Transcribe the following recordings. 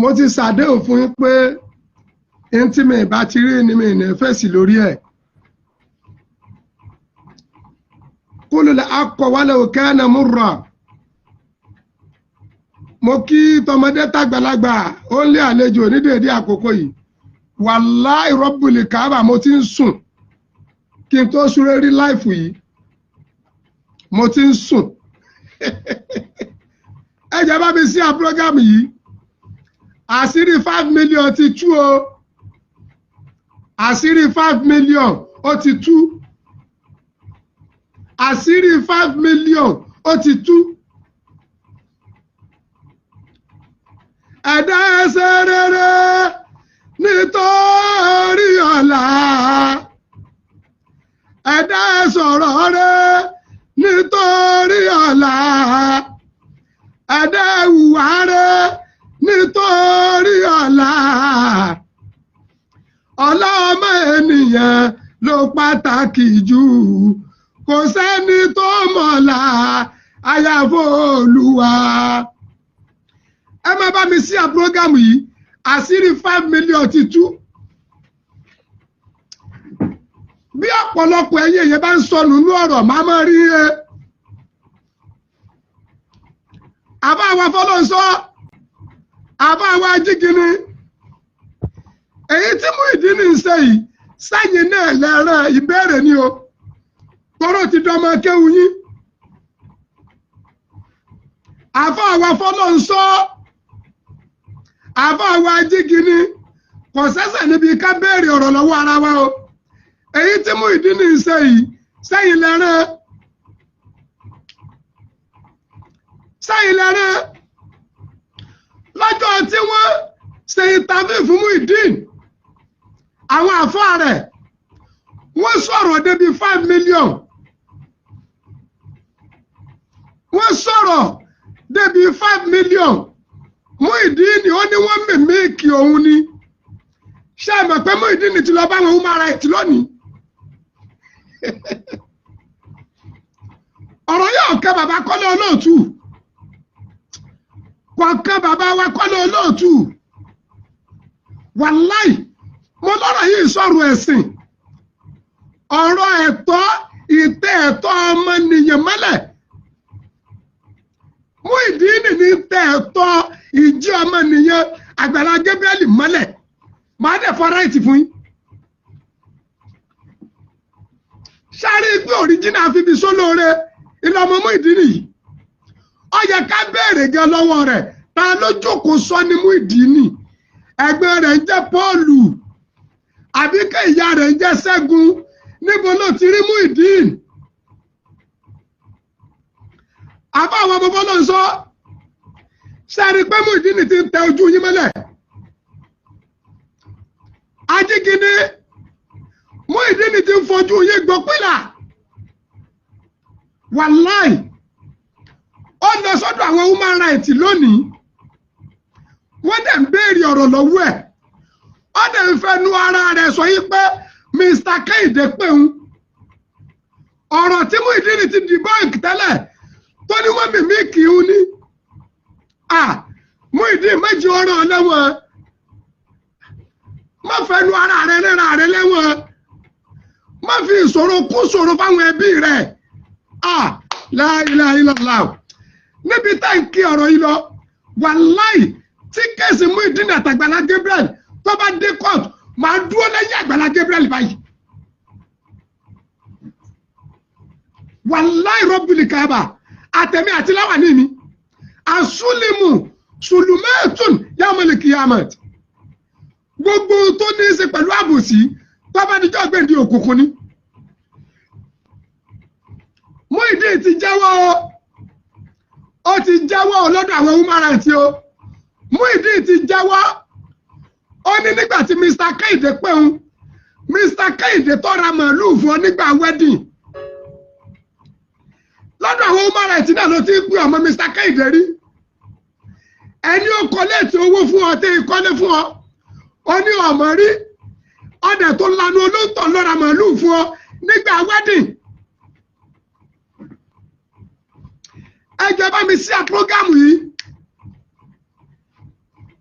Mo ti ṣàdéhùn fún yín pé n tí mi bá ti rí ni mi ní fèsì lórí ẹ̀. Kúlùlẹ̀ akọ̀ wálé òkè ẹ̀nà múra. Mo kí tọmọdé tàgbàlagbà ó ń lé àlejò ní déédéé àkókò yìí. Wàláì rọ́bùlì káàbà, mo ti ń sùn kí n tó súré rí láìfù yìí. Mo ti ń sùn. Ẹ jẹ́ bá mi sí à prógámù yìí. Àṣírí 5 million ti tú o. Àṣírí 5 million ó ti tú. Àṣírí 5 million ó ti tú. Ẹ̀dá ẹsẹ̀ rere nítorí ọ̀la. Ẹ̀dá sọ̀rọ̀ rẹ̀ nítorí ọ̀la. Ẹ̀dá hùwà rẹ̀ nítorí ọ̀la. Ọ̀la ọmọ ènìyàn ló pàtàkì jù. Kò sẹ́ni tó mọ̀la àyàfó Olúwa. Ẹ má bá mi sí à prógámù yìí. Àṣírí 5 million ti tú. Bí ọ̀pọ̀lọpọ̀ ẹ̀yin èèyàn bá ń sọnù nínú ọ̀rọ̀, màá máa rí e. Àbá wa fọlọ́nsọ́, àbá wa jígini. Èyí tí Muyideen ń ṣe yìí, sẹ́yìn náà lẹ́ràn ìbéèrè ni o. Tọ́rọ̀ ti dọ́mọ kéwu yín. Àbá wa fọlọ́nsọ́, àbá wa jígini. Kò sẹ́sẹ̀ níbi ká béèrè ọ̀rọ̀ lọ́wọ́ ara wa o. Èyí tí Muyideen ń ṣe yìí, sẹ́yìn lẹ́ràn. Sẹ́yìn lẹ́ràn. Lọ́jọ́ tí wọ́n ṣe interview fún Muyideen, àwọn àfáà rẹ̀ wọ́n sọ̀rọ̀ débi 5 million. Wọ́n sọ̀rọ̀ débi 5 million. Muyideen ó ní wọ́n mímíkì òun ni. Ṣé ẹ mọ̀ pé Muyideen ti lọ bá àwọn human rights lónìí? Ọ̀rọ̀ yóò kẹ́ bàbá Kọ́lá Olóòtú. Kọ̀ọ̀kan bàbá wa Kọ́lá Olóòtú. Wàláì, mo lọ́rọ̀ yìí sọ̀rọ̀ ẹ̀sìn. Ọ̀rọ̀ ẹ̀tọ́, ìtẹ́ ẹ̀tọ́ ọmọnìyàn mọ́lẹ̀. Muyideen ní tẹ́ ẹ̀tọ́ ìjí ọmọnìyàn Àgbàlá Gabriel mọ́lẹ̀. Màá dẹ̀ fọ ráìtì fún yín. Sáré pé òríjínà fífi sólóore ilé ọmọ Muyideen yìí. Ó yẹ ká béèrè gan lọ́wọ́ rẹ̀, ta ló jókòó sọ ní Muyideen? Ẹ̀gbọ́n rẹ̀ ń jẹ́ Pọ́ọ̀lù, àbíkẹ́ ìyá rẹ̀ ń jẹ́ Ṣẹ́gun. Níbo ló ti rí Muyideen? Àbá àwọn ọmọ bọ́lá ń sọ, sáré pé Muyideen ti ń tẹ ojú yín mọ́lẹ̀. Ajígini, Muyideen ti ń fojú yín gbọ́ pílà. Wàláì, ó lọ sọ́dọ̀ àwọn human rights lónìí. Wọ́n dẹ̀ ń béèrè ọ̀rọ̀ lọ́wọ́ ẹ̀. Ó dẹ̀ ń fẹnu ara rẹ̀ sọ yí pé Mr. Kehinde pé ń. Ọ̀rọ̀ tí Muyideen ti debunk tẹ́lẹ̀ tó ní wọ́n mímí kì í ní. Muyideen méjì ọ̀rọ̀ lẹ́wọ̀n. Má fẹnu ara rẹ̀ rẹ́ra rẹ̀ lẹ́wọ̀n. Má fi ìṣòro kún ṣòro fáwọn ẹbí rẹ̀. La ilaha illallah. Níbi tá ń kí ọ̀rọ̀ yìí lọ, wàláì tí kéèsì Muyideen àtàgbàlá Gabriel tó bá dé court, màá dúró lẹ́yìn Àgbàlá Gabriel báyìí. Wàláì rọ́bìlì kábà àtẹ̀mí àti láwàní mi. Àsúlìmù sùlùmẹ́ẹ̀tún yawmal qiyamah. Gbogbo tó ní í ṣe pẹ̀lú àbòsí tó bá dijọ́ gbèǹde òkùnkùn ni. Muyideen ti jẹ́wọ́ o. Ó ti jẹ́wọ́ lọ́dọ̀ àwọn human rights o. Muyideen ti jẹ́wọ́. Ó ní nígbà tí Mr. Kehinde pé òun, Mr. Kehinde tó ra màálùú fún ọ nígbà wedding. Lọ́dọ̀ àwọn human rights náà ló ti ń pè ọmọ Mr. Kehinde rí. Ẹni ó kọ́lé tí owó fún ọ tí ìkọ́lé fún ọ. Ó ní ọmọ rí. Ọdẹ tó lanu olóńtọ̀ ló ra màálùú fún ọ nígbà wedding. Ẹ jẹ́ bá mi sí à prógámù yìí.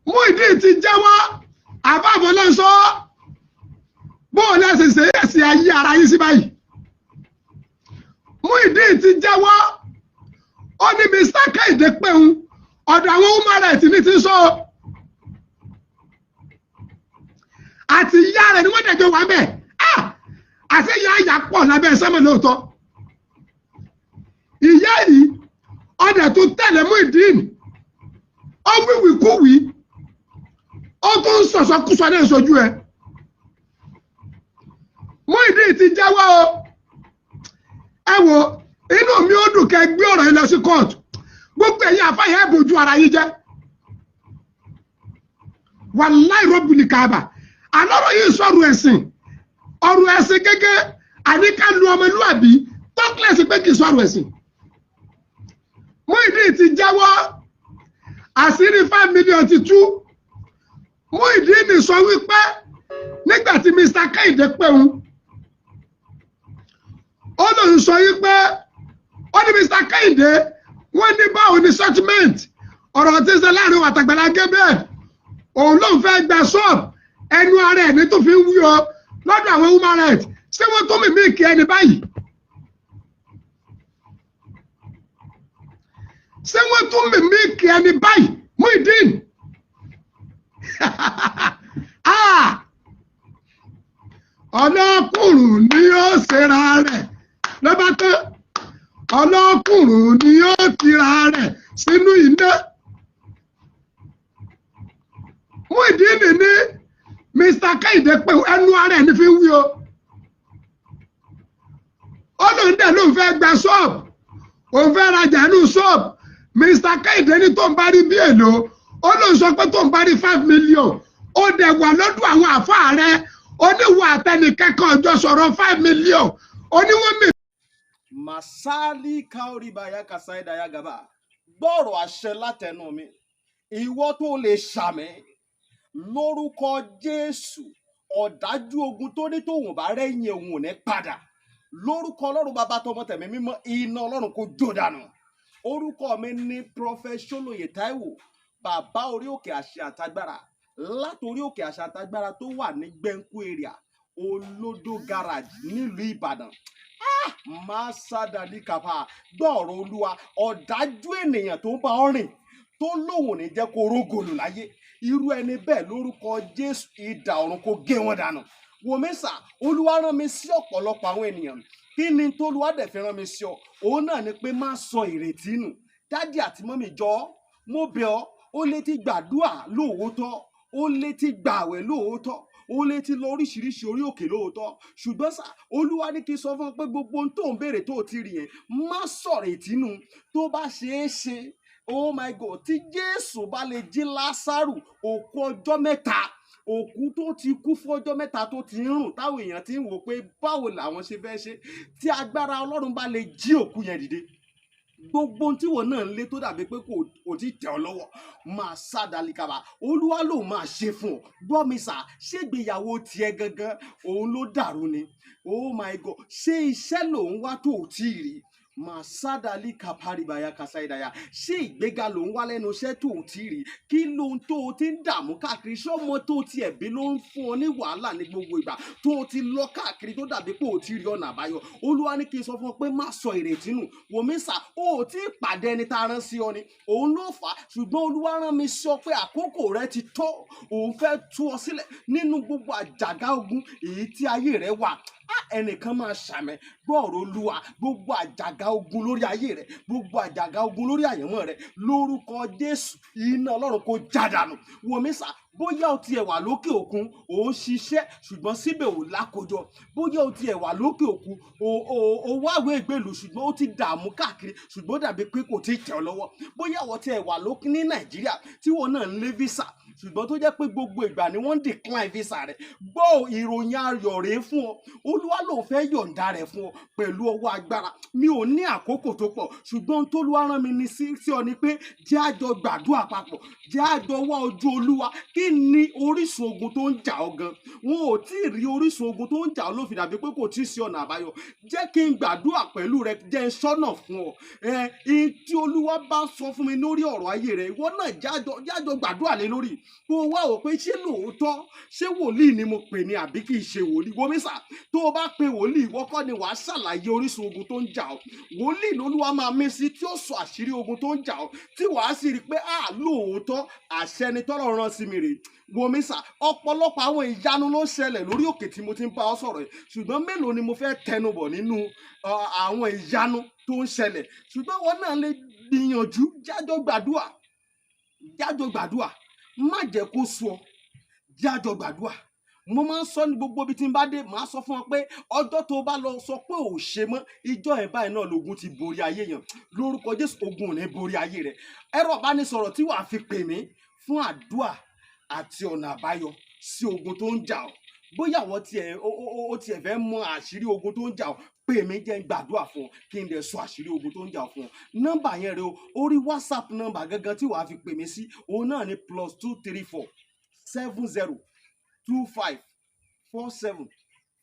Muyideen Muyideen ti jẹ́wọ́. Àbábọ̀ bóun lẹ́sìn ṣe ẹ̀sìn ayé ara yín sí báyìí. Muyideen ti jẹ́wọ́. Ó ní Mr. Kẹ́hìndé pé òun ọ̀dọ̀ àwọn human rights ní ti sọ, àti ìyá rẹ̀ ni wọ́n dẹ̀jọ́ wà bẹ́ẹ̀. Àti ìyá àyà pọ̀ lábẹ́ sẹ́mọ̀ lóòótọ́. Ìyá yìí ọ̀dẹ̀ tó tẹ̀lé Muyideen, ó wíwìkúwìí, ó tún sọ̀sọ̀kúsọ ní ìṣojú ẹ̀. Muyideen ti jẹ́wọ́ o. Ẹ wo, inú mi ó dùn kẹ́ gbé ọ̀rọ̀ yìí lọ sí kóòtù. Gbogbo ẹ̀yin àfáyẹ́ ẹ̀ bójú ara yín jẹ́. Wàláì rọ́bìlì káàbà, àlọ́rọ̀ yìí sọ̀rọ̀ ẹ̀sìn, ọ̀rọ̀ ẹ̀sìn gẹ́gẹ́ àníká lu ọmọlúwàbí tọ́kílẹ̀sì pé kì í sọ̀rọ̀ ẹ̀sìn. Muyideen ti jẹ́wọ́, àṣírí 5 million ti tú. Muyideen sọ wípé nígbà tí Mr. Kẹ́hìndé pé òun, ó lòun sọ wípé ó ní Mr. Kẹ́hìndé wọ́n ní báwo ni settlement ọ̀rọ̀ tí ń ṣe láàrin àtàgbàlá Gabriel, òun lòun fẹ́ gba ṣọ́ọ̀bù ẹnu ara ẹ̀ ní tó fi ń wí ọ lọ́dọ̀ àwọn human rights. Ṣé wọ́n tó mímí kí ẹni báyìí? Ṣé wọ́n tún mímí kí ẹni báyìí? Muyideen, ọlọ́kùnrin ni ó ṣera rẹ̀ lọ́ba tán, ọlọ́kùnrin ni ó tira rẹ̀ sínú iná. Muyideen ní Mr. Kẹ́hìndé pé ẹnu ara ẹ̀ ní fi ń wí o. Ó lóun dẹ̀ lóun fẹ́ gba ṣọ́ọ̀bù, òun fẹ́ rajà nínú ṣọ́ọ̀bù. Mr. Kẹ́hìndé ní tó ń bá rí bí èlò, ó lóun sọ pé tó ń bá rí 5 million. Ó dẹ̀ wà lọ́dún àwọn àfáà rẹ̀, ó ní wà àtẹnìkẹ́kọ̀ọ́ ọjọ́ sọ̀rọ̀ 5 million, ó ní wọ́n mì. Masali kaoribaya kasaidaya gaba, gbọ́rọ̀ àṣẹ látẹnu mi, ìwọ tó lè ṣàmì lórúkọ Jésù, ọ̀dájú ogun tó ní tóun bá rẹ́yìn òun ò ní padà, lórúkọ Ọlọ́run bàbá tọmọ tẹ̀mí mímọ́, iná Ọlọ́run kò jó dànù. Orúkọ mi ní Prophet Ṣólóyè Táíwò, bàbá orí òkè àṣẹ àtagbára, látòrí òkè àṣẹ àtagbára tó wà ní Gbẹ̀ǹkú area, Olódó garage nílùú Ìbàdàn. Máa sádàlí kàfà, gbọ́ọ̀rọ̀ Olúwa, ọ̀dájú ènìyàn tó ń bá ọ rìn tó lóun ò ní jẹ́ kó rógòlù láyé, irú ẹni bẹ́ẹ̀ lórúkọ Jésù, idà ọ̀run kó gé wọn dànù. Wòmísà, Olúwa rán mi sí ọ̀pọ̀lọpọ̀ àwọn ènìyàn. Kí ni tólúwa dẹ̀ fi rán mi sí ọ? Òun náà ni pé má sọ ìrètí nù. Daddy àti mummy, jọ̀ọ́, mo bẹ̀ ọ́. Ó lè ti gbàdúà lóòótọ́, ó lè ti gbààwẹ̀ lóòótọ́, ó lè ti lọ oríṣiríṣi orí òkè lóòótọ́, ṣùgbọ́n sà, Olúwa ní kí n sọ fún ọ pé gbogbo ohun tó ń béèrè tó ti rí yẹn, má sọ̀rọ̀ ìtínú. Tó bá ṣeé ṣe, oh my God, tí Jésù bá lè jí Lásárù, òkú ọjọ́ mẹ́ta, òkú tó ti kú fún ọjọ́ mẹ́ta, tó ti ń rùn, táwọn èèyàn ti ń wò pé báwo làwọn ṣe fẹ́ ṣe, tí agbára Ọlọ́run bá lè jí òkú yẹn dìde, gbogbo ohun tí wọn náà ń lé tó dàbí pé kò tí tẹ̀ ọ́ lọ́wọ́, máa sá dalikaba, Olúwa ló máa ṣe fún ọ. Gbọ́ mi sà, ṣégbéyàwó tiẹ̀ gangan òun ló dàrú ni? Oh my God, ṣé iṣẹ́ lòun wá tó ò tí ì rí? Máa sádàlí kaparibaya kasaidaya. Ṣé ìgbéga lòun wá lẹ́nu iṣẹ́ tó ò tí ì rí? Kí lóhun tó o ti ń dààmú káàkiri? Ṣọ́mọ tó o ti ẹ̀bí ló ń fún ọ ní wàhálà ní gbogbo ìgbà tó o ti lọ káàkiri tó dàbí pé o ti rí ọ̀nà àbáyọ? Olúwa ní kí n sọ fún ọ pé má sọ ìrètí nù. Wòmísà, o ò tí ì pàdé ẹni tá a rán sí ọ ni, òun ló fà á. Ṣùgbọ́n Olúwa rán mi sọ pé àkókò rẹ ti tó, òun fẹ́ tú ọ sílẹ̀ nínú gbogbo àjàgà ogun èyí tí ayé rẹ wà. Ẹnìkan máa ṣàmẹ, gbọ́ọ̀rọ̀ Olúwa, gbogbo àjàgà ogun lórí ayé rẹ, gbogbo àjàgà ogun lórí àyànmọ́ rẹ, lórúkọ Jésù, iná Ọlọ́run kò já dànù. Wòmísà, bóyá o tiẹ̀ wà lókè òkun, ò ń ṣiṣẹ́ ṣùgbọ́n síbẹ̀ ò lákòjọ, bóyá o tiẹ̀ wà lókè òkun, o wáwé ìgbèlú ṣùgbọ́n o ti dààmú káàkiri ṣùgbọ́n ó dàbí pé kò tí ì tẹ̀ ọ́ lọ́wọ́, bóyá o tiẹ̀ wà lókè ní Nàìjíríà tí wọn náà ń lé visa ṣùgbọ́n tó jẹ́ pé gbogbo ìgbà ni wọ́n ń decline visa rẹ̀, gbọ́ ìròyìn ayọ̀ rèé fún ọ. Olúwa lòun fẹ́ yọ̀ǹda rẹ̀ fún ọ pẹ̀lú ọwọ́ agbára. Mi ò ní àkókò tó pọ̀, ṣùgbọ́n tólúwa rán mi ní sí ọ ni pé jẹ́ àjọ gbàdúrà papọ̀, jẹ́ àjọ wá ojú Olúwa. Kí ni orísun ogun tó ń jà ọ́ gan? Wọn ò tí ì rí orísun ogun tó ń jà ọ́ ló fi dàbí pé kò tí ì sí ọ̀nà àbáyọ. Jẹ́ kí n gbàdúrà pẹ̀lú rẹ, jẹ́ n sọ́nà fún ọ. Ẹ tí Olúwa bá sọ fún mi lórí ọ̀rọ̀ ayé rẹ, ìwọ náà jẹ́ àjọ gbàdúrà lé lórí. Kó o wá wò pé ṣé lóòótọ́, ṣé wòlíì ni mo pè ní àbí kì í ṣe wòlíì. Wòmísà, tó o bá pe wòlíì, ìwọ kọ́ ni wàá ṣàlàyé orísun ogun tó ń jà ọ́. Wòlíì lolúwa máa mí sí tí ó sọ àṣírí ogun tó ń jà ọ́, tí wàá sì rí i pé à lóòótọ́ àṣẹ ni tọ́lọ̀ rán sí mi rèé. Wòmísà, ọ̀pọ̀lọpọ̀ àwọn ìyanu ló ń ṣẹlẹ̀ lórí òkè tí mo ti ń bá ọ sọ̀rọ̀ yìí, ṣùgbọ́n mélòó ni mo fẹ́ tẹnubọ̀ nínú àwọn ìyanu tó ń ṣẹlẹ̀? Ṣùgbọ́n wọn náà lè gbìyànjú, jájọ gbàdúà, jájọ gbàdúà, má jẹ́ kó sú ọ, jájọ gbàdúà. Mo máa ń sọ ní gbogbo ibi tí n bá dé, màá sọ fún ọ pé ọjọ́ tó o bá lọ sọ pé ò ṣe mọ́, ìjọ ẹ̀ báyìí náà lógun ti borí ayé yẹn. Lórúkọ Jésù, ogun ò ní borí ayé rẹ. Ẹ̀rọ ìbánisọ̀rọ̀ tí wàá fi pè mí fún àdúà àti ọ̀nà àbáyọ sí ogun tó ń jà ọ́, bóyá àwọn tiẹ̀ ó tiẹ̀ fẹ́ mọ àṣírí ogun tó ń jà ọ́, pè mí, jẹ́ n gbàdúrà fún ọ, kí n dẹ̀ sọ àṣírí ogun tó ń jà ọ́ fún ọ. Nọ́mbà yẹn rẹ o, orí WhatsApp nọ́mbà gangan tí wàá fi pè mí sí, òun náà ni +234 70 25 47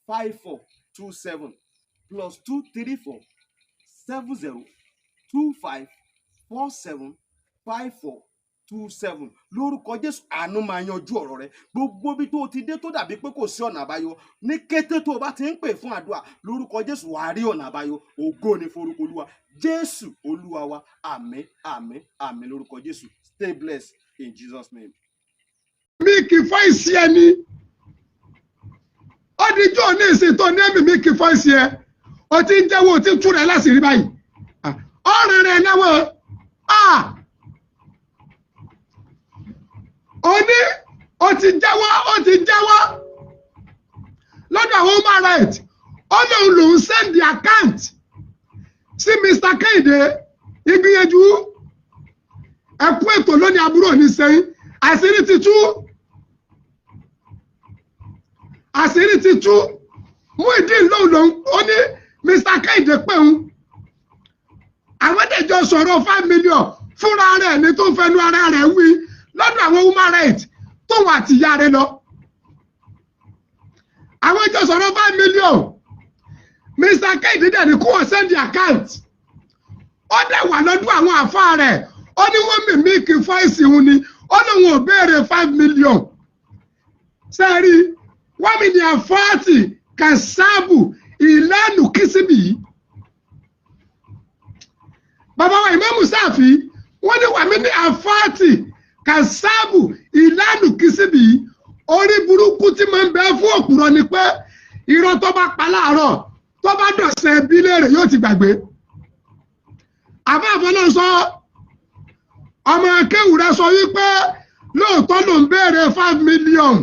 54 27, +234 70 25 47 54 27. Lórúkọ Jésù, àánú máa yanjú ọ̀rọ̀ rẹ. Gbogbo ibi tó o ti dé tó dàbí pé kò sí ọ̀nà àbáyọ, ní kété tó o bá ti ń pè fún àdúrà, lórúkọ Jésù, wàá rí ọ̀nà àbáyọ. Ògo ni forúkọ Olúwa. Jésù Olúwa wa. Àmín, àmín, àmín lórúkọ Jésù. Stay blessed in Jesus' name. Mi kì í voice ẹ ni ó di jọ́ ní ìsìn tó ní ẹ̀mí mi kì í voice ẹ. O ti ń jẹ́wọ́, o ti ń túra ẹ láṣìírí báyìí. Ọ̀rẹ́ rẹ̀ lẹ́wọ̀n ó ní o ti jẹ́wọ́, o ti jẹ́wọ́ lọ́dọ̀ àwọn human rights. Ó lóun lòún send account sí Mr. Kehinde. Ìgbìyànjú ẹkú ètò lónìí, àbúrò ní sẹ́yìn. Àṣírí ti tú, àṣírí ti tú. Muyideen lóun lòún ó ní Mr. Kehinde pé òun, àwọn ẹ̀dẹ̀jọ sọ̀rọ̀ 5 million fúnra rẹ̀ ní tó ń fẹnu ara rẹ̀ wí lọ́dọ̀ àwọn human rights tóun àti ìyá rẹ̀ lọ. Àwọn ìjọ sọ̀rọ̀ 5 million, Mr. Kehinde dẹ̀ ní kó wọ́n send account. Ó dẹ̀ wà lọ́dún àwọn àfáà rẹ̀, ó ní wọ́n mimic voice òun ni, ó lóun ò béèrè 5 million. Sẹ́ẹ̀rí 1 million 40 kàṣáàbù ìlànà kìsìbì yìí. Bàbá wa Ìmáàmù Sáàfì, wọ́n ní 1 million 40 kàṣáàbù ìlànà kìsìbì yìí. Orí burúkú tí máa ń bẹ fún òpùrọ̀ ni pé irọ́ tó bá pa láàárọ̀, tó bá dọ̀sẹ̀ bí léèrè, yóò ti gbàgbé. Àbá àfọlọ́ sọ, ọmọ akéwù rẹ sọ wípé lóòótọ́ ló ń béèrè 5 million.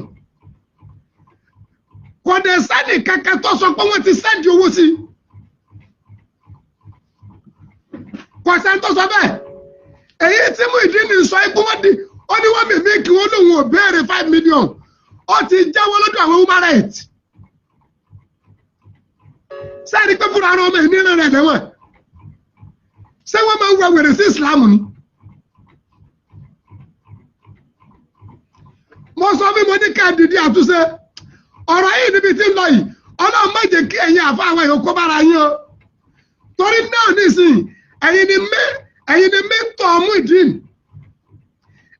Kò dé sẹ́ni kankan tó sọ pé wọ́n ti send owó sí i. Kò sẹ́ni tó sọ bẹ́ẹ̀. Èyí tí Muyideen sọ ikú wọ́n di, ó ní wọ́n mímí kí wọ́n lòun ò béèrè 5 million. Ó ti jẹ́wọ́ lọ́dọ̀ àwọn human rights. Sẹ́ni pé fúnra ara ọmọ ìnira rẹ̀ lẹ́wọ̀n, ṣé wọ́n máa ń wọ wèrè sí Islam ni? Mo sọ fún mo ní ká dìde àtúnṣe ọ̀rọ̀ yìí níbi tí ń lọ yìí. Ọlọ́run má jẹ́ kí ẹ̀yin àfa àwọn èèyàn kó bára yín o, torí náà nísìnyí ẹ̀yin ni mẹ́tọ̀ Muyideen,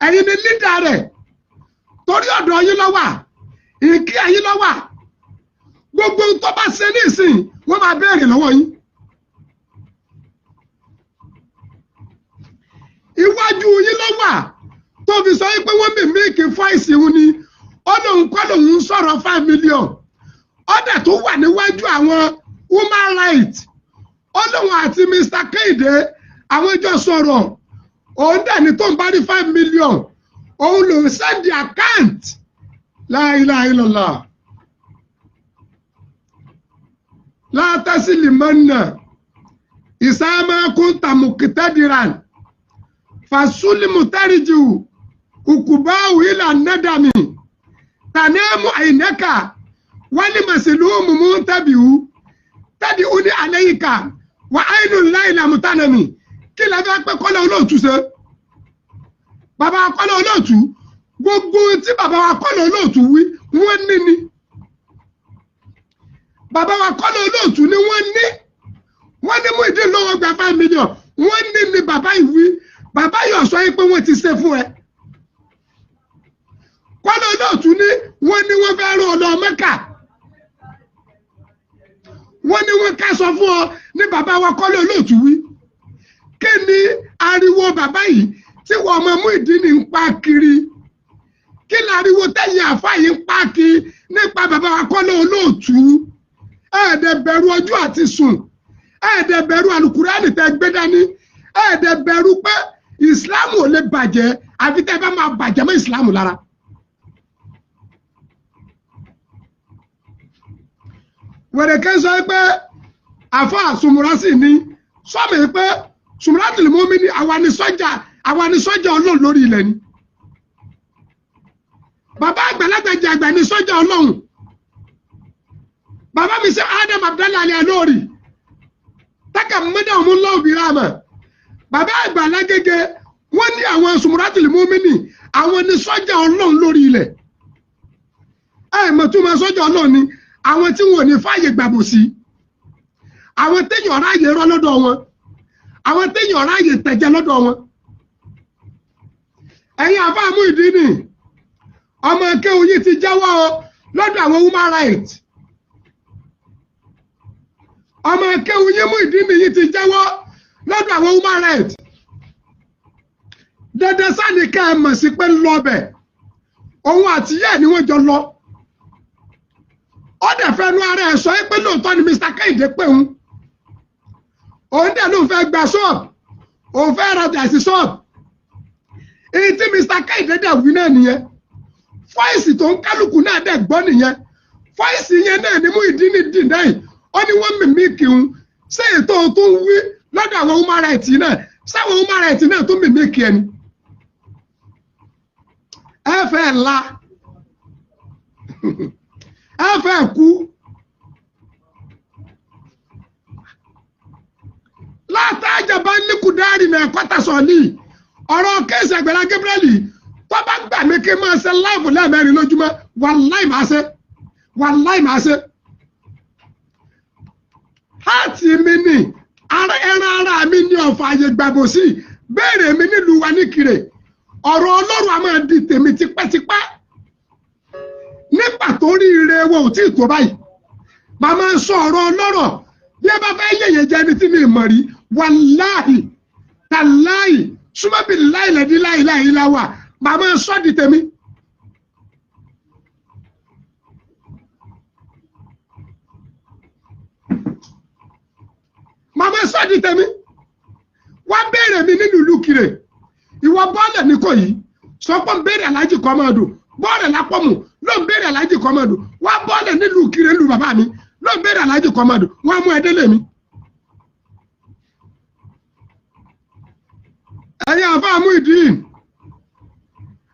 ẹ̀yin ni lídà rẹ̀, torí ọ̀dọ̀ yín ló wà, ìkí ẹ̀yin ló wà. Gbogbo tó bá ṣe nísìnyí, wọ́n máa béèrè lọ́wọ́ yín. Iwájú yín ló wà tó fi sọ pé wọ́n mimic voice òun ni, ó lóun kọ́ lòun ń sọ̀rọ̀ 5 million. Ó dẹ̀ tó wà níwájú àwọn human rights, ó lóun àti Mr. Kehinde àwọn ìjọ sọ̀rọ̀, òun dẹ̀ ní tó ń bá rí 5 million, òun lòun send account. La ilaha illallah. Látàsílìmọ́nà ìsámákúntàmùkítẹ́dìrán fàṣúlìmùtẹ́rìjù ukubawu ilà nẹ́dàmì tàníàmù àìnẹ́kà wálé màsílùmù mú tẹ́bìú tẹ́bìú ní àlẹ́yìká wà áìnù láìlàmùtánàmì. Kí lè fẹ́ pé kọ́lá olóòtú ṣe? Bàbá kọ́lá olóòtú, gbogbo tí bàbá wa kọ́lá olóòtú wí, wọ́n ní ni bàbá wa kọ́lá olóòtú ni wọ́n ní. Wọ́n ní Muyideen lọ́wọ́ gba 5 million, wọ́n ní ni bàbá yìí wí. Bàbá yìí sọ yìí pé wọ́n ti ṣe fún ẹ. Olóòtú ní wọ́n ní wọ́n fẹ́ rán ọ lọ Mẹ́kà, wọ́n ní wọ́n ká sọ fún ọ ní bàbá wa Kọ́lá Olóòtú wí. Kí ni ariwo bàbá yìí tí wọ́n ọmọ Muyideen ń pa kiri? Kí ni ariwo tẹ̀yìn àfa yìí ń pa kiri nípa bàbá wa Kọ́lá Olóòtú? Ẹ̀ẹ́dẹ̀ bẹ̀rù ọjọ́ àti sùn, ẹ̀ẹ́dẹ̀ bẹ̀rù alukurani tẹ gbé dání, ẹ̀ẹ́dẹ̀ bẹ̀rù pé ìsìláàmù ò lè bàjẹ́ àfi tẹ́ bá máa bàjẹ́ mọ́ ìsìláàmù lára. Wẹ̀rẹ̀kẹ́ sọ pé àfa sùmùrà sì ní sọ́mi pé sùmùrà tìlùmọ́mí ni àwa ni sọ́jà, àwa ni sọ́jà Ọlọ́run lórí ilẹ̀ ni. Bàbá àgbàlagbà jẹ àgbà ni sọ́jà Ọlọ́run. Bàbá mi sẹ Adam Abdallah Ali Alori taka mẹ́ta òun lọ́wọ́ bí ra mọ̀. Bàbá àgbàlagbà wọ́n ní àwọn sùmùrà tìlùmọ́mí ni àwọn ni sọ́jà Ọlọ́run lórí ilẹ̀. Ẹ mọ̀ tó máa sọ́jà Ọlọ́run ni àwọn tí wọn ò ní fààyè gbàbò sí, àwọn téèyàn ráàyè rọ́ lọ́dọ̀ wọn, àwọn téèyàn ráàyè tẹ̀jẹ̀ lọ́dọ̀ wọn. Ẹ̀yin àfa Muyideen ọmọ akéwù yìí ti jẹ́wọ́ lọ́dọ̀ àwọn human rights. Ọmọ akéwù yìí Muyideen yìí ti jẹ́wọ́ lọ́dọ̀ àwọn human rights. Dandan sáni ká ẹ mọ̀ sí pé ń lọ bẹ̀, òun àtìyẹ́ ni wọ́n jọ lọ. Ó dẹ̀ fẹnu ara ẹ̀ sọ pé lóòótọ́ ni Mr. Kẹ́hìndé pé òun, òun dẹ̀ ló fẹ́ gba ṣọ́ọ̀bù, òun fẹ́ rajà sí ṣọ́ọ̀bù. Èyí tí Mr. Kẹ́hìndé dẹ̀ wí náà nìyẹn. Fọ́ìsì tó ń kálukú náà dẹ̀ gbọ́ nìyẹn. Fọ́ìsì yẹn náà ni Muyideen dìndẹ́yìn ó ní wọ́n mímí kí n ṣé ètò tó ń wí lọ́dọ̀ àwọn human rights náà, sáwọn human rights náà tó mímí kí ẹni. Ẹ fẹ́ la ẹ fẹ́ kú. Látàjà bá ní kùdárì náà kọ́tà sọ̀lì ọ̀rọ̀ kéèsì Àgbàlá Gabriel tó bá gbà mí kí n máa ṣe láìfù lẹ́ẹ̀mẹ́rin lójúmọ́, wàláì máa ṣe, wàláì máa ṣe. Háàtì mi ni ẹran ara mi ní ọ̀fà àyè gbàgbọ́ sí béèrè mi nílùú wa ní Ìkirè. Ọ̀rọ̀ Ọlọ́run a máa di tèmi tipẹ́tipẹ́. Nígbà tó rí ire wo ò tí ì tó báyìí, màmá ń sọ ọ̀rọ̀ ọlọ́rọ̀ bí ẹ bá fẹ́ yẹ̀yẹ̀ jẹ́ ẹni tí mi mọ̀ rí, wàláhì tàláhì súnmọ́bì láìlẹ̀dí láìláì láwà, màmá ń sọ di tèmi. Màmá ń sọ di tèmi. Wá béèrè mi nínú ìlú Ìkirè, ìwọ bọ́ọ̀lẹ̀ ní kò yìí, sọ pé ń béèrè Aláàjì Kọ́mọ́dù, bọ́ọ̀lẹ̀ lápọ̀mù ló ń béèrè Aláàjì Kọ́mọ́dù, wá bọ́ọ̀lẹ̀ nílùú Ìkirè nílùú bàbá mi ló ń béèrè Aláàjì Kọ́mọ́dù, wọ́n á mú ẹ délé mi. Ẹ̀yin àfa Muyideen,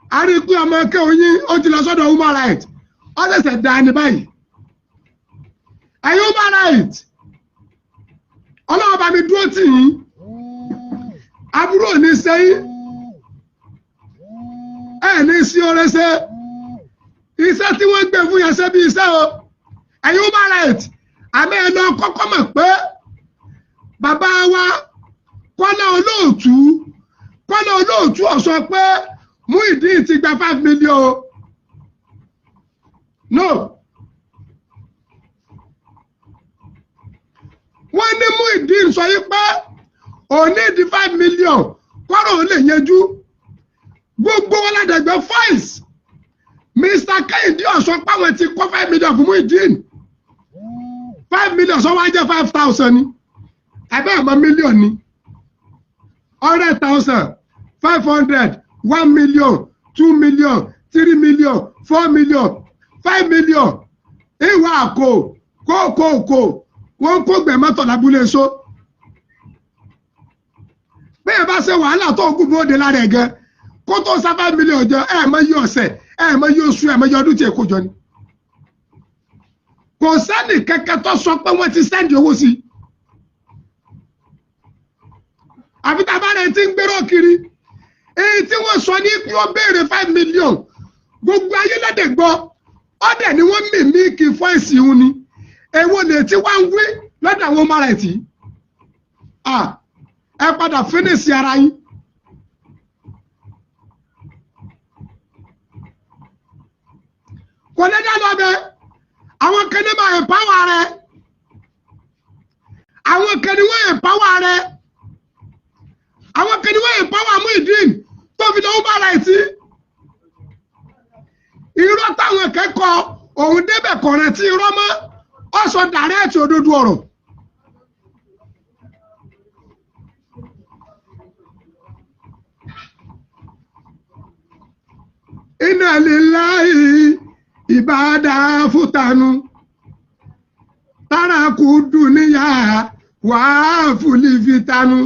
a rí i pé ọmọ ẹ̀kẹ́ oyin ó ti lọ sọ́dọ̀ human rights, ó ṣẹ̀ṣẹ̀ dá ní báyìí. Ẹ̀yin human rights, Ọlọ́run bá mi dúró tì yín, àbúrò ní sẹ́yìn, ẹ̀ ní sí oore ṣe, iṣẹ́ tí wọ́n gbé fún yẹn ṣe bí iṣẹ́ o. Ẹ̀yin human rights, àmọ́ ẹ lọ kọ́kọ́ mọ̀ pé bàbá wa Kọ́lá Olóòtú, Kọ́lá Olóòtú ó sọ pé Muyideen ti gba 5 million o. No. Wọ́n ní Muyideen sọ yí pé òun ní di 5 million kọ́rọ̀ òun lè yanjú. Gbogbo wọn ládàgbẹ́ fáìsì. Mr. Kẹ́hìndé ó sọ pé àwọn ti kó 5 million fún Muyideen. 5 million sọ wá jẹ́ 5,000 ni. Ẹ̀bẹ́ àmọ́ mílíọ̀nù ni. 100,000, 500, 1 million, 2 million, 3 million, 4 million, 5 million. Ìwà àkó kó kó kó wọ́n kó gbẹ̀mọ́tọ̀ lábúlé so. Bẹ́ẹ̀ bá ṣe wàhálà tó gùn bóde lára ẹ̀ gan, kó tó sá 5 million jọ, ẹ̀ mọ iye ọ̀sẹ̀, ẹ̀ mọ iye oṣù, ẹ̀ mọ iye ọdún tí èkó jọ ni. Kò sẹ́ni kẹ́kẹ́ tó sọ pé wọ́n ti sẹ́ndì owó sí i. Àfi tá a bá rẹ̀ ti ń gbérò kiri, èyí tí wọ́n sọ ní pé ó béèrè 5 million, gbogbo ayé lọ́dẹ̀ gbọ́, ọ̀dẹ̀ ni wọ́n mì mí kí fọ́ìsì ń ni. Èwo lè tí wá ń wí lọ́dọ̀ àwọn ọmọ rẹ̀ tí? Ẹ padà fínísì ara yín. lọ́bẹ̀. Àwọn kan ní máa empower rẹ. Àwọn kan ní wọ́n empower rẹ. Àwọn kan ní wọ́n empower Muyideen tó fi lọ human rights. Irọ́ táwọn kẹ́kọ̀ọ́ òun débẹ̀ kọ̀ọ̀rẹ́ tí irọ́ mọ́, ó sọ direct òdodo ọ̀rọ̀. Inna lillahi ìbádà fútanu tárakù dùníyà wàá fúlìfìtanu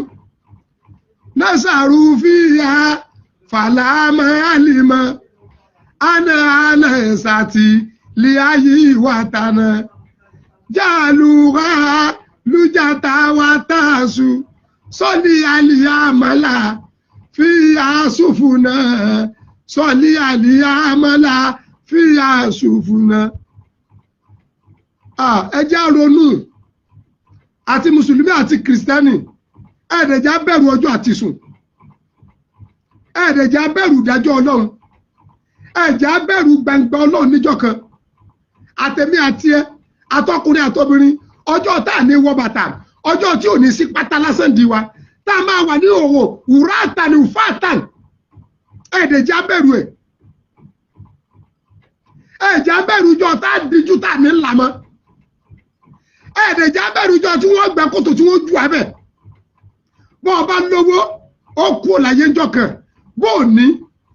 nasaru fìyà fàlámà àlìmọ ana alẹ́sàtì liayi wàtànà jàlùwà lùjàtà wàtàṣù sọ́lì àlìyàmọ́là fìyà sùfùnà sọ́lì àlìyàmọ́là fìyà sùfùnà. Ẹ jẹ́ á ronú, àti mùsùlùmí àti kìrìsìtẹ́nì, ẹ̀ẹ́dẹ̀já bẹ̀rù ọjọ́ àti sùn, ẹ̀ẹ́dẹ̀já bẹ̀rù ìdájọ́ Ọlọ́run, ẹ̀já bẹ̀rù gbangba Ọlọ́run níjọ́ kan. Àtẹ̀mí àti ẹ, àtọkùnrin àtobìnrin, ọjọ́ tá à ní wọ bàtà, ọjọ́ tí ò ní sí pátá lásán di wa, tá a máa wà ní òwò wùrà àtàn fàtàn, ẹ̀ẹ́dẹ̀já bẹ̀rù ẹ̀. Ẹ̀já bẹ̀rù ìjọ tá a díjú tá a ní ńlá mọ́. Ẹ̀ẹ́dẹ̀já bẹ̀rù ìjọ tí wọ́n gbẹ́ kòtò tí wọ́n ju abẹ́. Bọ́ ọ bá lówó, ó kú òláyé ńjọ́ kan. Bó o ní,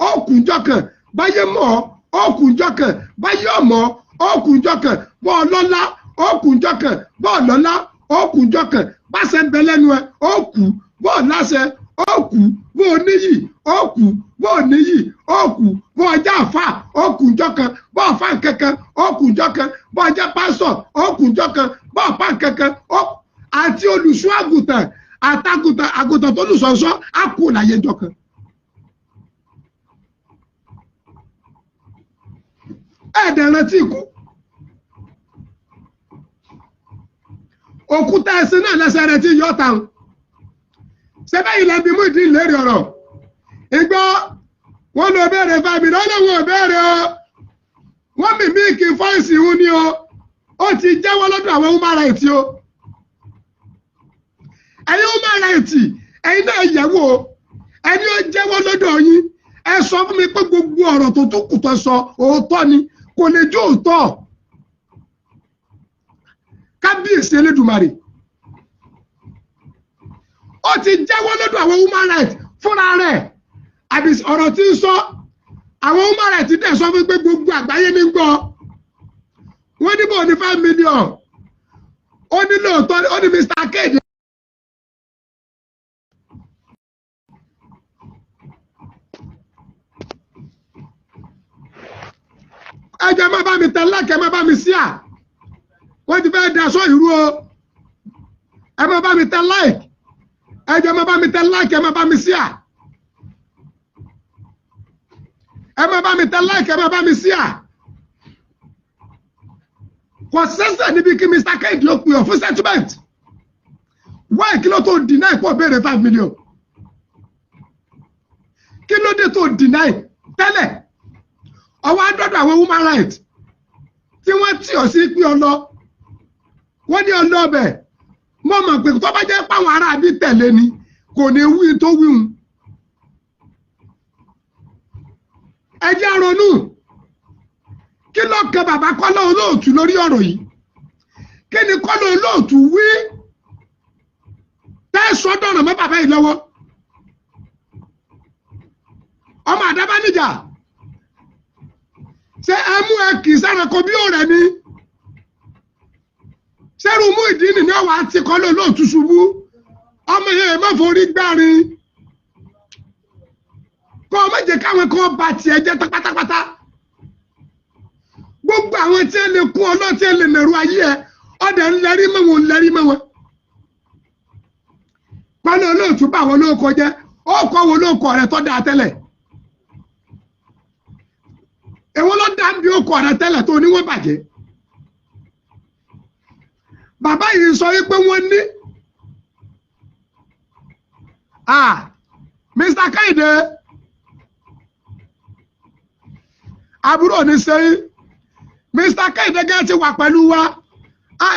ó kú ńjọ́ kan. Báyé mọ̀ ọ́, ó kú ńjọ́ kan. Báyé ọ̀mọ́, ó kú ńjọ́ kan. Bọ́ ọ lọ́lá, ó kú ńjọ́ kan. Bọ́ ọ lọ́lá, ó kú ńjọ́ kan. Báṣẹ ń bẹ lẹ́nu ẹ, ó kú. Bọ́ ọ láṣẹ, ó kú. Bó o níyì, ó kú. Bó o níyì, ó kú. Bó o jẹ́ àfà, ó kú ńjọ́ kan. Bó o fà nkankan, ó kú ńjọ́ kan. Bó o jẹ́ pásítọ̀, ó kú ńjọ́ kan. Bó o pa nkankan, ó àti olùṣọ́ àgùntàn àtàgùntàn àgùntàn tó lùsọ̀ọ́sọ́ á kú láyé ńjọ́ kan. Ẹ̀ẹ́dẹ̀ rántí ikú. Òkúta ẹ̀sìn náà lẹ́sẹ̀ rẹ̀ ti yọ tàn. Sẹ́bẹ̀ yìí lẹ́bi Muyideen lérí ọ̀rọ̀. Ìgbọ́ wọn lọ béèrè 5 million, wọn ò béèrè o. Wọ́n mímí kí fọ́ìsì ìhun ni o. Ó ti jẹ́wọ́ lọ́dọ̀ àwọn human rights o. Ẹ̀yin human rights, ẹ̀yin náà yẹ̀wò o. Ẹni ó jẹ́wọ́ lọ́dọ̀ yín. Ẹ sọ fún mi pé gbogbo ọ̀rọ̀ tó tún kù tó sọ òótọ́ ni, kò lè jó òótọ́. Kábíyèsí Elédùmarè. Ó ti jẹ́wọ́ lọ́dọ̀ àwọn human rights fúnra rẹ̀. Àbí ọ̀rọ̀ tí ń sọ, àwọn human rights dẹ̀ sọ fún pé gbogbo àgbáyé ní gbọ́. Wọ́n ní bò ní 5 million. Ó ní lóòótọ́, ó ní Mr. Kéde. Ẹ jẹ́ má bá mi tẹ lẹ́kẹ̀ẹ́, má bá mi sí à. Wọ́n ti fẹ́ daṣọ ìrú o. Ẹ má bá mi tẹ like. Ẹ jẹ́ má bá mi tẹ like, ẹ má bá mi sí à. Ẹ má bá mi tẹ like, ẹ má bá mi sí à. Kò sẹ́sẹ̀ níbi kí Mr. Kehinde ó pè ọ́ fún settlement. Why kí ló tó deny kó béèrè 5 million? Kí ló dé tó deny tẹ́lẹ̀? Ọwọ́ adọ́dọ̀ àwọn human rights tí wọ́n tì ọ́ sí pé ọlọ́. Wọ́n ní ọlọ́ ọbẹ̀. Mo mọ̀ pé tó bá jẹ́ páwọn ará bí tẹ̀lé ni, kò ní wí tó wíhun. Ẹ jẹ́ ronú. Kí ló kan bàbá Kọ́lá Olóòtú lórí ọ̀rọ̀ yìí? Kí ni Kọ́lá Olóòtú wí? Tẹ́ sọ dọ̀rọ̀ mọ́ bàbá yìí lọ́wọ́. Ọmọ Àdábánijà. Ṣé ẹ mú ẹ kì í sáranko bí òrẹ́ ni? Ṣẹ́rù Muyideen ní ọ̀wá àti Kọ́lá Olóòtú ṣubú. Ọmọ yẹn má forí gbárin. Kọ́ ọ má jẹ́ káwọn kan ba tiẹ̀ jẹ́ tán pátápátá. Gbogbo àwọn tí ẹ lè kún ọlọ́ tí ẹ lè nàró ayé ẹ, ọdẹ ń lẹ́rí mọ́ wọn, ń lẹ́rí mọ́ wọn. Kọ́lá Olóòtú bá wọn lóko jẹ́, ó kọ́ wọn lóko rẹ̀ tó dáa tẹ́lẹ̀. Èwo ló dá bí ó kọ́ rẹ̀ tẹ́lẹ̀ tó ní wọ́n bàjẹ́? Bàbá yìí sọ wípé wọ́n ní. Mr. Kehinde, àbúrò ní sẹ́yìn. Mr. Kehinde gẹ́ ti wà pẹ̀lú wa.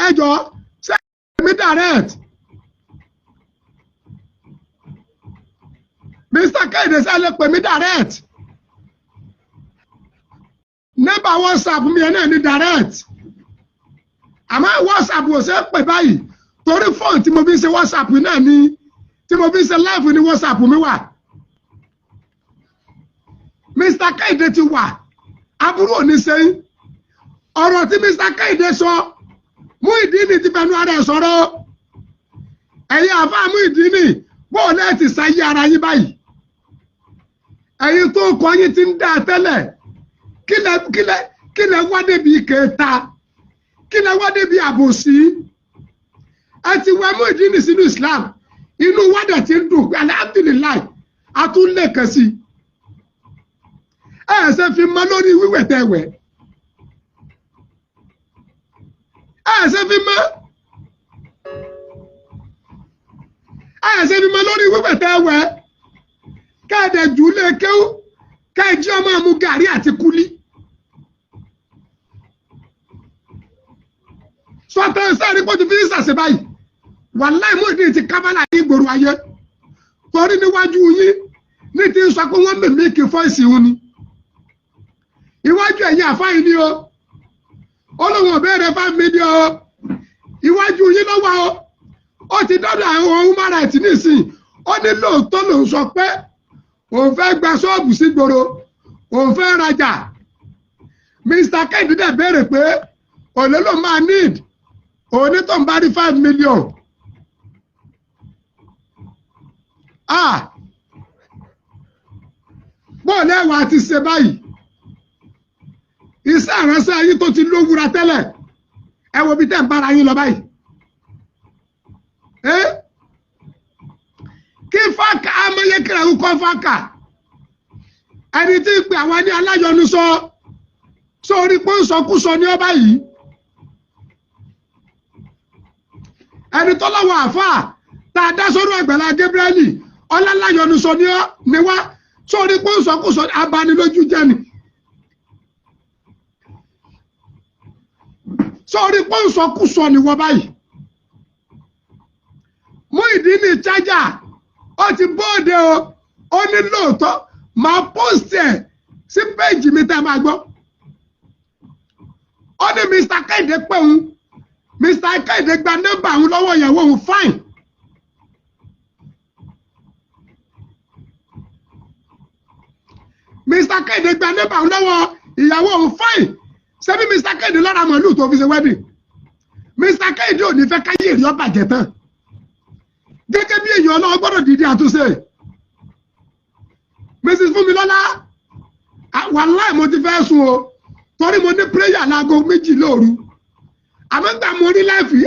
Ẹ jọ̀ọ́, ṣé mi direct? Mr. Kehinde, ṣé ẹ lè pè mí direct? Nọ́mbà WhatsApp mi yẹn náà ní direct. Àmọ́ WhatsApp ò ṣe é pè báyìí torí fóònù tí mo fi ń ṣe WhatsApp náà ní, tí mo fi ń ṣe live ní WhatsApp mi wà. Mr. Kehinde ti wà, aburú ò ní sẹ́yìn. Ọ̀rọ̀ tí Mr. Kehinde sọ, Muyideen ti fẹnu ara ẹ̀ sọ̀rọ̀. Ẹ̀yin àfáà Muyideen, bóò lẹ́ẹ̀ ti sáyé ara yín báyìí? Ẹ̀yin tó kọ yín ti ń dá tẹ́lẹ̀, kílẹ̀ wá débi kẹta, kílẹ̀ wá débi àbòsí? Ẹ ti wẹ Muyideen sínú Islam, inú wádà ti ń dùn pé alhamdulillahi, a tún lè kàn sí. Ẹ ṣe fi mọ́ lórí wíwẹ̀ tẹ́ wẹ̀. Ẹ ṣe fi mọ́. Ẹ ṣe fi mọ́ lórí wíwẹ̀ tẹ́ wẹ̀. Kẹ́ẹ̀dẹ̀ jù lé kéwú, kẹ́ẹ̀jí ọmọ mu gàrí àti kúlí. Sọ́tẹ́ sẹ́ẹ̀rí pọ́jú fi ń sàṣẹ báyìí. Wàláì Muyideen ti kábàlà ní ìgboro ayé. Torí níwájú yín ní ti ń sọ pé wọ́n mímí kí fọ́ìsì òun ni. Iwájú ẹ̀yin àfáà ni o. Ó lóun ò béèrè 5 million o. Iwájú yín ló wà o. Ó ti dọ́dọ̀ àwọn human rights nísìnyí. Ó ní lóòótọ́ lòun sọ pé òun fẹ́ gba ṣọ́ọ̀bù sígboro, òun fẹ́ rajà. Mr. Kehinde dẹ̀ béèrè pé òun ló máa need, òun ní tó ń bá rí 5 million. Ah! Bóòlù ẹ̀wà ti ṣe báyìí. Iṣẹ́ ìránṣẹ́ yín tó ti lówura tẹ́lẹ̀, ẹ wo bí tẹ́ ń bára yín lọ báyìí. Kí fáka amáyékèrè ń kọ́ fáka. Ẹni tí ń pè àwọn ní aláyọnusọ sórí pé ń sọkúsọ ní ọba yìí. Ẹni tó lọ́wọ́ àáfàá tá a dá sórí Àgbàlá Gabriel ọláláyọnusọ ní wá sórí pé ń sọkúsọ abanilójú jẹ́ ni. Sórí pé ń sọkúsọ ni wọ́n báyìí. Muyideen ní chájà ó ti bóde o, ó ní lóòótọ́ máa post ẹ̀ sí péjì mi tẹ́ ẹ máa gbọ́. Ó ní Mr. Kehinde pé òun, Mr. Kehinde gba nọ́mbà òun lọ́wọ́ ìyàwó òun fine. Mr. Kehinde gba nọ́mbà òun lọ́wọ́ ìyàwó òun fine. Ṣebí Mr. Kehinde lọ́ra màálù tó fi ṣe wedding? Mr. Kehinde ò ní fẹ́ káyé rí ó bàjẹ́ tán. Gẹ́gẹ́ bí èèyàn ọlọ́wọ́ gbọ́dọ̀ dìde àtúnṣe. Mrs. Fúnmilọ́lá, wàláì mo ti fẹ́ sùn o, torí mo ní prayer láago 2 lóru. Àmọ́ nígbà mo rí láìfì,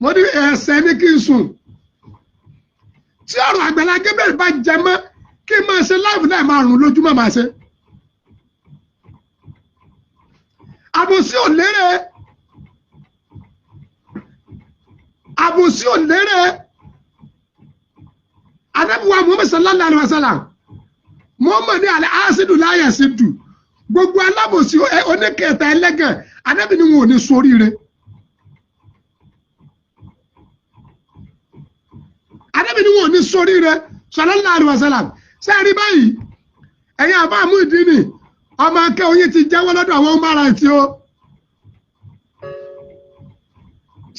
mo ní ẹsẹ̀ ní kí n sùn. Tí ọ̀rọ̀ Àgbàlá Gabriel bá jẹ mọ́, kí n máa ṣe láìfì náà márùn-ún lójúmọ́ máa ṣe. Àbòsí ò lérè. Àbòsí ò lérè. Ànábì wa Muhammad sallallahu alaihi wasallam, Muhammad ní alẹ́ asidu láyà sí dù. Gbogbo alábòsí oníkẹta ẹlẹ́gàn, Ànábì ni wọn ò ní ṣoríire. Ànábì ni wọn ò ní ṣoríire sallallahu alaihi wasallam. Ṣé ẹ rí báyìí? Ẹ̀yin àbá Muyideen, ọmọ akẹ́ oyin ti jẹ́wọ́ lọ́dọ̀ àwọn human rights o.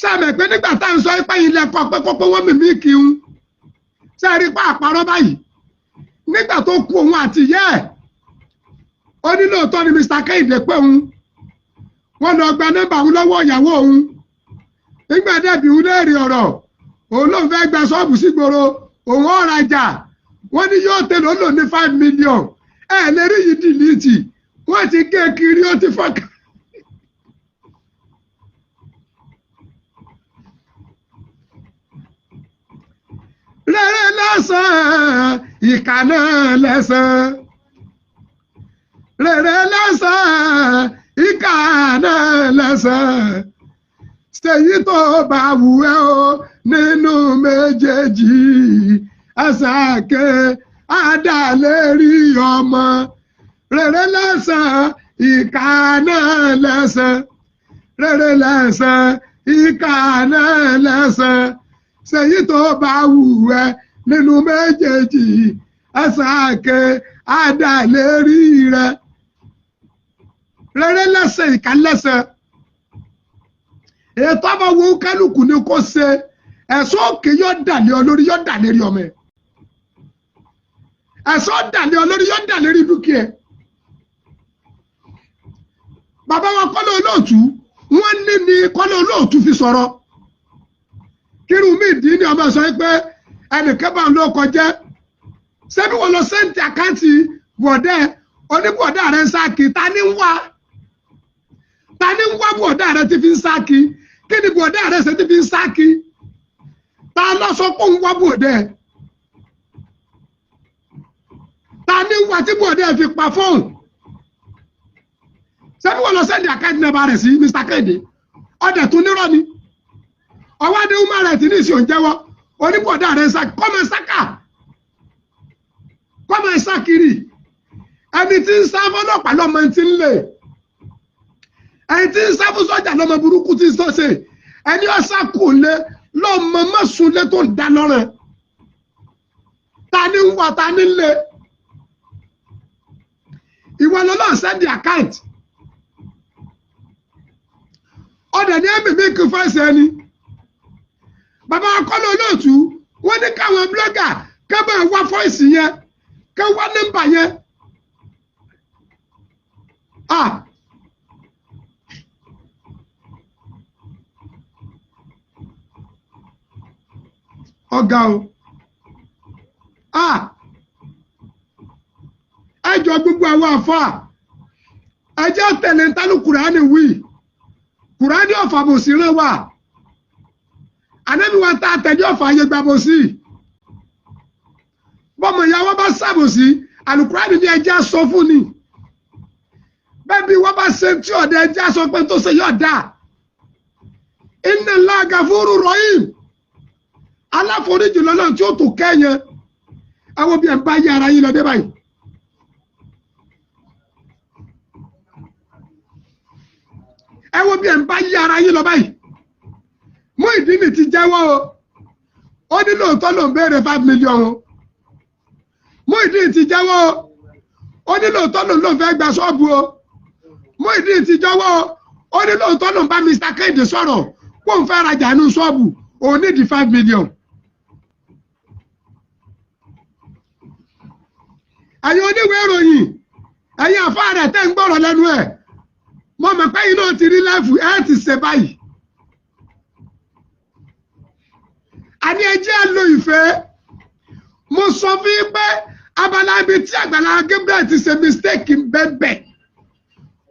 Ṣé pé nígbà tá à ń sọ pé ilẹ̀ kọ pé kókó wọ́n mímí kí n. Ṣé rí pa àparọ́ báyìí? Nígbà tó kú òun àti ìyá ẹ̀, ó ní lóòótọ́ ni Mr. Kehinde pé òun. Wọ́n lọ gba nọ́mbà òun lọ́wọ́ ìyàwó òun. Nígbà dẹ́bi òun léèrè ọ̀rọ̀, òun ló ń fẹ́ gba ṣọ́ọ̀bù sígboro, òun ó rajà. Wọ́n ní yóò tẹ̀lé ó lò ní 5 million. Ẹ lè rí yìí dìlítì. Wọ́n ti gé kiri, ó ti fọ́nká. Rere lẹ́sàn-án, ìkà náà lẹ́sàn-án. Rere lẹ́sàn-án, ìkà náà lẹ́sàn-án. Ṣèyí tó bá wù ẹ́ o nínú méjèèjì. Àṣàkẹ́ àdàlérí ọmọ. Rere lẹ́sàn-án, ìkà náà lẹ́san, rere lẹ́san, ìkà náà lẹ́san. Ṣèyí tó bá wù ẹ́ nínú méjèèjì, ẹ̀san àké àdàlérí rẹ̀. Rere lẹ́san, ìkà lẹ́san. Ètò ọmọ wo kálukú ni kò ṣe, ẹ̀sùn òkè yóò dàlẹ́ ọ lórí, yóò dàlẹ́ rí ọmọ ẹ̀. Ẹ̀sùn dàlẹ́ ọ lórí, yóò dàlẹ́ rí dúkìá ẹ̀. Bàbá wa Kọ́lá Olóòtú, wọ́n ní ní Kọ́lá Olóòtú fi sọ̀rọ̀. Kírun mi dín ní ọmọ sọ pé ẹnìkan bá ń lọ kọjá. Ṣebí wọ́n lọ sẹ́ǹtì àkáǹtì bọ̀dẹ́ oníbọ̀dá rẹ̀ ń sáàkì, ta ní ń wá? Ta ní ń wá bọ̀dá rẹ̀ ti fi ń sáàkì? Kí ni bọ̀dá rẹ̀ ṣe ti fi ń sáàkì? Ta ló sọ pé òun wá bọ̀dẹ́? Ta ní ń wá tí bọ̀dẹ́ fi pa fóònù? Ṣebí wọ́n lọ sẹ́ǹtì àkáǹtì nàbà rẹ̀ sí Mr. Kehinde? Ọ̀dẹ̀ tún nírọ̀ ni. Ọwọ́ adé human rights ní ìsìn òǹjẹ́wọ́ oníbọ̀dá rẹ̀ ń sá kọ́mọ sáká kọ́mọ sá kiri. Ẹni tí ń sá fọlọ́pàá lọ́mọ tí ń lè, ẹni tí ń sá fún sọ́jà lọ́mọ burúkú tí ń sọ́sẹ̀, ẹni ọ̀sá kù lé lọ́mọ mọ́sùnlé tó ń dá lọ́rẹ̀. Ta ni ń wá, ta ni ń lé? Ìwọ lọ́lọ́ sẹ́ndì àkáǹtì. Ọ̀dẹ̀ ní ẹ̀mí mi kì í fẹ́sẹ̀ ẹni. Bàbá Kọ́lá Olóòtú wọ́n ní káwọn blọ́gà kẹ́bẹ̀ wá fọ́ìsì yẹn, kẹ́ wá nọ́mbà yẹn. Ọ̀gá o. Ẹ jọ gbogbo àwọn àfáà, ẹ jẹ́ tẹ̀lé ntánú Kùránì wí. Kùránì ọ̀fà bò sí rẹ̀ wà. Ànábì wa ta tẹ̀lé ọ̀fà ayé gbàbọ̀ sí. Bọ́mọ ìyá wọn bá sàbòsí, Àlùkùránì ní ẹjẹ́ sọ fún ni. Bẹ́ẹ̀ bí wọ́n bá ṣe tí ọ̀dẹ ẹjẹ́ sọ pé tó ṣe yọ̀ dá. Inna Allaha gafuru rahim. Aláforíjì lọ́nà tí ó tó kẹ́yẹn. Àwọn bí ẹ̀ ń bá yí ara yín lọ dé báyìí. Ẹ wo bí ẹ̀ ń bá yí ara yín lọ báyìí. Muyideen ti jẹ́wọ́ o. Ó ní lóòótọ́ ló ń béèrè 5 million o. Muyideen ti jẹ́wọ́ o. Ó ní lóòótọ́ ló ń fẹ́ gba ṣọ́ọ̀bù o. Muyideen ti jẹ́wọ́ o. Ó ní lóòótọ́ ló ń bá Mr. Kehinde sọ̀rọ̀ kó ń fẹ́ rajà ní ṣọ́ọ̀bù, òun ní di 5 million. Ẹ̀yin oníwèé ìròyìn, ẹ̀yin àfáà rẹ̀ tẹ́ ń gbọ́rọ̀ lẹ́nu ẹ̀, mo mọ̀ pé iná ti rí láìfù ẹ̀ ti ṣe báyìí. Àní ẹ jẹ́ á lo ìfẹ́. Mo sọ fún yín pé abala ibi tí Àgbàlá Gabriel ti ṣe mistake bẹ́ẹ̀,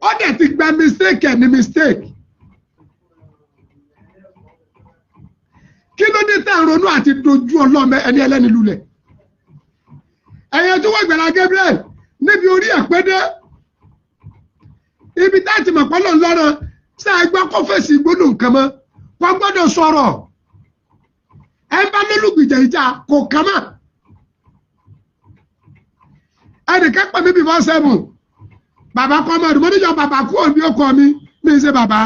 ó dẹ̀ ti gba mistake ẹ̀ ní mistake. Kí ló dé tá à ń ronú àti dojú ọlọ́mọ ẹni ẹlẹ́ni lulẹ̀? Ẹ̀yẹ tó wọ́n Àgbàlá Gabriel níbi orí ẹ̀ pé dé. Ibi tá a ti mọ̀ pọ́nlọ́ lọ́rọ̀ ṣé ẹ gbọ́ kó fèsì gbólóhùn nǹkan mọ́? Kò gbọ́dọ̀ sọ̀rọ̀. Ẹ bá lólùgbìjà ìjà kò kàn mọ́. Ẹnìkan pè mí before 7. Bàbá kọ́ ọmọ ìdùnnú níjọ bàbá kú òbí ọkọ mi mi ń ṣe bàbá.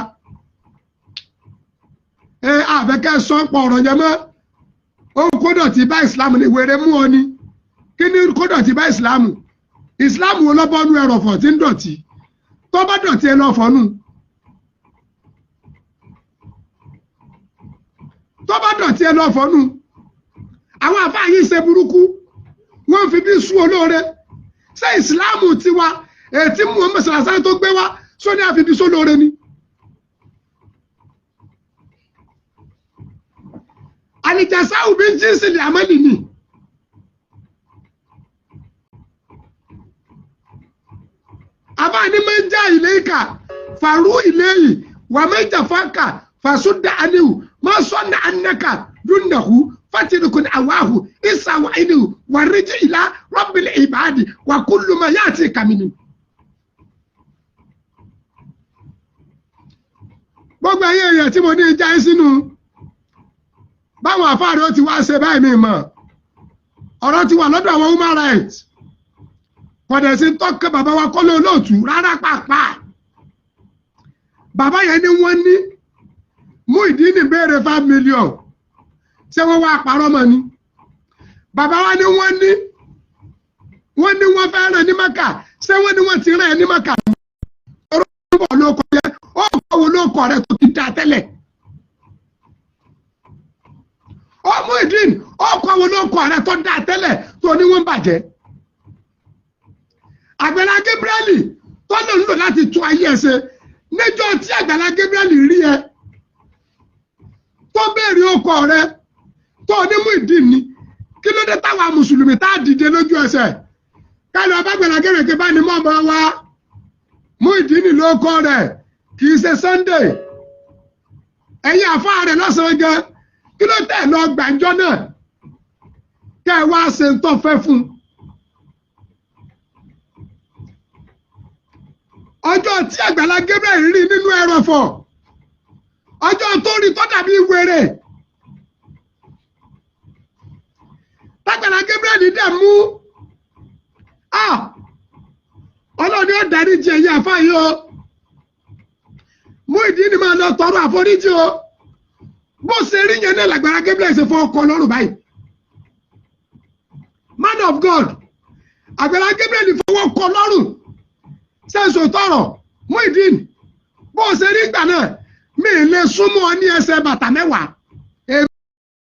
Ẹ àfẹ́kẹ́ sọ pọ̀ ọ̀rọ̀ yẹn mọ́. Ó kó dọ̀tí bá ìsìlámù ni wèrè mú ọ ni. Kí ni kó dọ̀tí bá ìsìlámù? Ìsìlámù wo lọ́bọ̀nú ẹrọ̀fọ̀ tí ń dọ̀tí? Tó bá dọ̀tí ẹ lọ fọ́nù. Tó bá dọ̀tí ẹ lọ fọ́nù. Àwọn àfáà yìí ṣe burúkú. Wọ́n fi bí sú olóore. Ṣé ìsìlámù tiwa ètí Muhammad sallallahu alaihi wasallam tó gbé wá sóní àfibí sólóore ni? Àlìjàsáwù bí jíǹsì lè àmọ́lì ni. Àbáni máa ń já ilé ìkà, fàrú ilé yìí, wà máa ń jà fáńkà, fàṣúdà àníwò, máa sọ̀nà ànákà, dúnàhù, fátìrìkùn àwáhù, ìsàwọ̀ àìníwò, wà ríjì ìlà, rọ́bìlì ìbàdì, wà kúlùmọ̀ yá àti ìkàmìnì. Gbogbo ẹ̀yin èèyàn tí mo ní já sínú, báwọn àfáàrí ó ti wá ṣe báyìí mi mọ̀. Ọ̀rọ̀ ti wà lọ́dọ̀ àwọn human rights. Kọ̀dẹ̀ sí tọ́kẹ́ bàbá wa Kọ́lá Olóòtú rárá pàápàá. Bàbá yẹn ní wọ́n ní Muyideen béèrè 5 million. Ṣé wọ́n wá parọ́ mọ́ ni? Bàbá wa ní wọ́n ní wọ́n fẹ́ ràn ní Mẹ́kà. Ṣé wọ́n ní wọ́n ti rán ẹ ní Mẹ́kà? Orúkọ ló kọ yẹ, ó kọ́ wo ló kọ rẹ tó ti da tẹ́lẹ̀? Ó Muyideen, ó kọ́ wo ló kọ rẹ tó da tẹ́lẹ̀ tó ní wọ́n bàjẹ́? Àgbàlá Gabriel tó lò ń lò láti tún ayé ẹ ṣe, níjọ́ tí Àgbàlá Gabriel rí ẹ tó béèrè ọkọ rẹ tó ní Muyideen ni, kí ló dé táwa mùsùlùmí tá a dìde lójú ẹsẹ̀ kálọ̀ abágbàlá Gabriel bá ní mọ́ ọmọ wa Muyideen ló kọ́ rẹ̀, kì í ṣe Sunday? Ẹ̀yin àfáà rẹ̀ lọ́sàn-án gan, kí ló tẹ̀ lọ gbàǹjọ́ náà kẹ́ ẹ wá ṣe ń tọ́ fẹ́ fún un? Ọjọ́ tí Àgbàlá Gabriel rí nínú ẹrọ̀fọ̀, ọjọ́ tó rí tó dàbí wèrè, tÀgbàlá Gabriel dẹ̀ mú Ọlọ́run ni ó dáríjì ẹ̀yin àfáà yìí o. Muyideen ni máa lọ tọrọ àforíjì o. Bó ṣe rí yẹn náà lÀgbàlá Gabriel ṣe fọ ọkọ lọ́rùn báyìí. Man of God, Àgbàlá Gabriel fọwọ́ kọ lọ́rùn sẹ́ńsọ̀ tọrọ. Muyideen, bó ṣe rí gbà náà, mi lè súnmọ́ ọ ní ẹsẹ̀ bàtà 10.